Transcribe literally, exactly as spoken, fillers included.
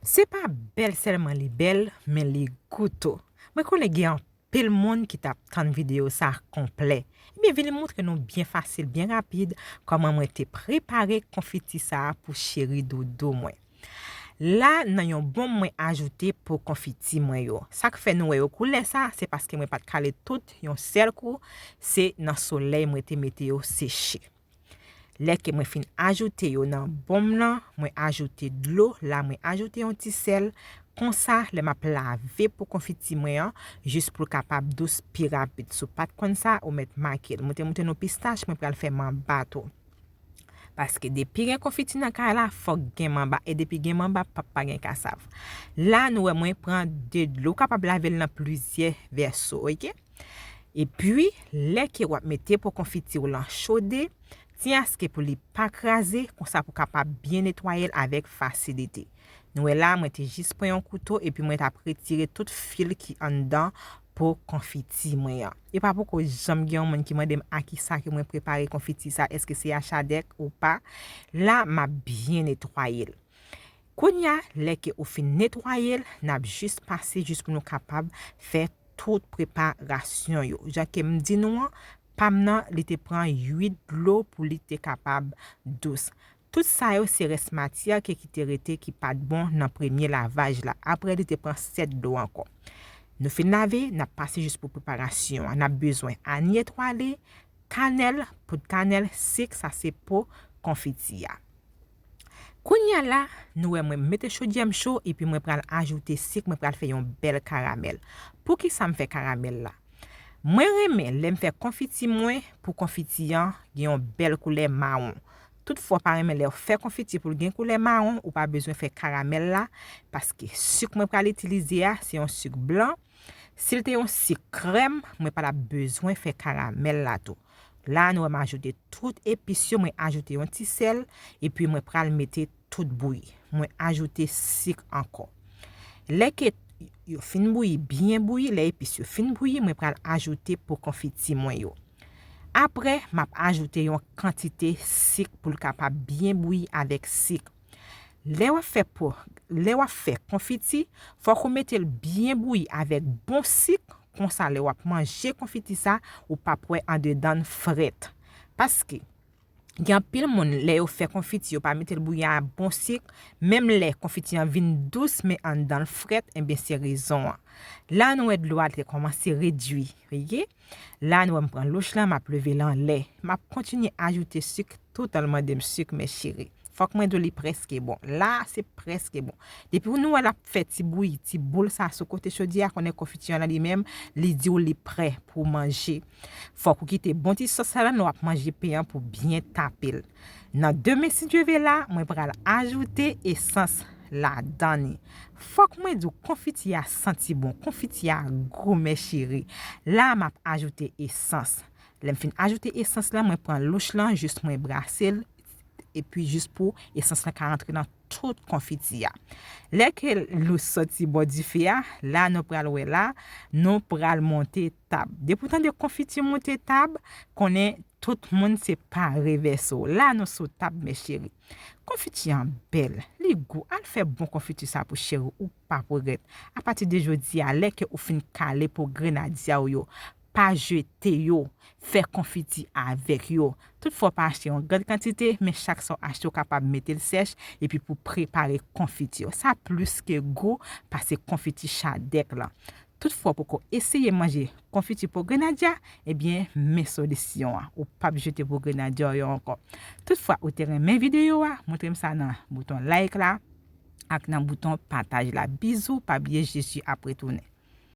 Se pa bèl sèlman li bèl, men li gou tou. Mwen konnen gen anpil moun ki t ap tann videyo sa konplè. Ebyen, vin moutre nou byen fasil, byen rapid, kòman mwen te prepare konfiti sa a pou cheri doudou mwen. La, nan yon bonm mwen ajoute po konfiti mwen yo. Sa k fè nou wè yo koulè sa, se paske mwen pa t kale tout yon sèl kou, se nan solèy mwen te mete yo seche. Lè ke mwen fin ajoute yo nan bonm nan, mwen ajoute dlo, la mwen ajoute yon ti sèl. Konsa, lè m ap lave po konfiti mwen an, jis pou l kapab dous pi rapid. Si w pa t konn sa, ou mèt make l. Mwen te montre nou pistach, mwen pral fè manba tou. Paske depi gen konfiti nan kay la, fòk gen manba. E depi gen manba, p ap pa gen kasav. La, nou wè mwen pran de dlo. Ou kapab lave l nan plizyè vèso, oke? Epi, lè ke w ap mete po konfiti w lan chode, tyen aske pou li pa kraze, konsa pou w kapab byen netwaye l avèk fasilite. Nou wè la, mwen te jis pran yon kouto epi mwen t ap retire tout fil ki anndan po konfiti mwen an. E pa poko janm gen yon moun ki mande m a kisa ke mwen prepare konfiti sa, èske se a chadèk ou pa. La, m ap byen netwaye l. Kounye a, lè ke ou fin netwaye l, n ap jis pase jis pou nou kapab fè tout preparasyon yo. Jan ke m di nou an, pa m nan, li te pran uit dlo pou li te kapab dous. Tout sa yo se rès matyè ke ki te rete ki pa t bon nan premye lavaj la. Apre, li te pran sèt dlo ankò. Nou fin lave, n ap pase jis pou preparasyon an. N ap bezwen anyen etwale, kanèl, poud kanèl, sik, sa se po konfiti a. Kounye a la, nou wè mwen mete chodyè m cho epi mwen pral ajoute sik, mwen pral fè yon bèl karamèl. Poukisa m fè karamèl la? Mwen renmen lè m fè konfiti mwen pou konfiti an gen yon bèl koulè mawon. Toutfwa, w pa renmen lè w fè konfiti pou l gen koulè mawon, ou pa bezwen fè karamèl la, paske sik mwen pral itilize a, se yon sik blan. Si l te yon sik krèm, mwen pa t ap bezwen fè karamèl la tou. La, nou wè m ajoute tout epis yo, mwen ajoute yon ti sèl, epi mwen pral mete tout bouyi. Mwen ajoute sik ankò. Lè ke yo fin bouyi, byen bouyi, lè epis yo fin bouyi, mwen pral ajoute po konfiti mwen yo. Apre, m ap ajoute yon kantite sik pou l kapab byen bouyi avèk sik. Lè w ap fè po, lè w ap fè konfiti, fòk ou mete l byen bouyi avèk bon sik, konsa lè w ap manje konfiti sa, ou p ap wè andedan l frèt. Paske, gen anpil moun, lè yo fè konfiti, yo pa mete l bouyi a bon sik, menm lè konfiti an vin dous, men anndan l frèt, enben se rezon an. La, nou wè dlo a te kòmanse redui, oke? La, nou wè m pran louch lan, m ap leve l anlè. M ap kontinye ajoute sik, tout an l mande m sik, mes chéris. Fòk mwen di w li prèske bon. La, se prèske bon. Depi nou wè l ap fè ti bouyi, ti boul sa sou kote chodyè a, konnen konfiti an li menm, li di w li prè pou manje. Fòk ou kite bon ti sòs sa la, lè w ap manje pen an pou byen tape l. Nan demen, si Dye ve la, mwen pral ajoute esans ladan li. Fòk mwen di w, konfiti a santi bon, konfiti a gou, mes chéris. La, m ap ajoute esans. Lè m fin ajoute esans lan, mwen pran louch lan, jis mwen brase l, epi jis pou esans lan ka rantre nan tout konfiti a. Lè ke louch soti bò dife a, la nou pral wè la, nou pral monte tab. Depi w tande konfiti monte tab, konnen tout moun se pare vèso. La nou sou tab, mes chéris. Konfiti an bèl, li gou. Al fè bon konfiti sa pou cheri, ou p ap regrèt. Apati de jodi a, lè ke ou fin kale po grenadya w yo, pa jete yo, fè konfiti avèk yo. Toutfwa w pa achte yon grann kantite, men chak sa w achte w kapab mete l sèch epi pou prepare konfiti yo. Sa plis ke gou pase konfiti chadèk lan. Toutfwa w poko eseye manje konfiti po grenadya, ebyen, men solisyon an. Ou p ap jete po grenadya w yo ankò. Toutfwa ou te renmen videyo a, montre m sa nan bouton like la ak nan bouton pataj la. Bizou, pa bliye Jezi ap retounen.